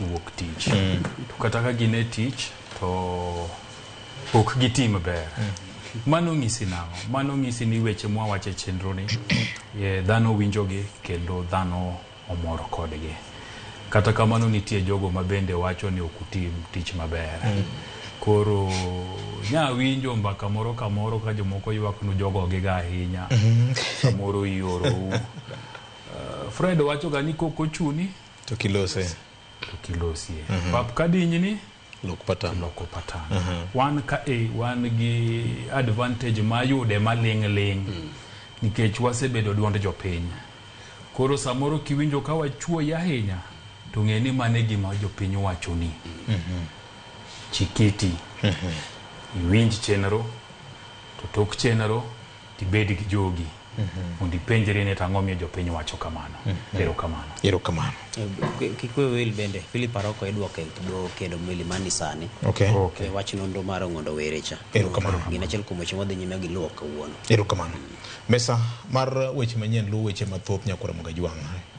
Wuok tich to kata ka gin e tich to ok giti maber. Mano ng'isi nang'o? Mano ng'isi ni weche mwawacho e chenro ni dhano winjogi kendo dhano omor kodgi. Kata kamano nitie jogo ma bende wacho ni ok utim tich maber. Koro nya winjo mbaka moro kamoro ka jomoko ywak nu jogo giga ahinya. Samoro iorou. Fred wacho ga ni kok ochuni to kilose to kilosie. Pap ka dinyni lok patan. Loko patan. Wan ka e wan gi advantage mayude maling' ling' nikech wasebedo duond jopiny. Koro samoro kiwinjo ka wachuoyi ahinya to ng'e ni mano e gima jopiny wachoni. Chikiti. Iwinj chenro to tok chenro tibed gi jogi mondo ipenjri ni to ang'o miyo jopiny wacho kamano. Erokamano. Erokamano. Kik we wil bende Philip Aroko idwoke doho kendo Milimani sani. Okay. E wach nonro mar Ong'ondo Were cha. Erokamano. Gin achiel kuom weche mwadhi nyime gi luwo kawuono. Erokamano. Mesa mar weche manyien luwo weche mathoth nyakwara Mugajwang'. Tijwa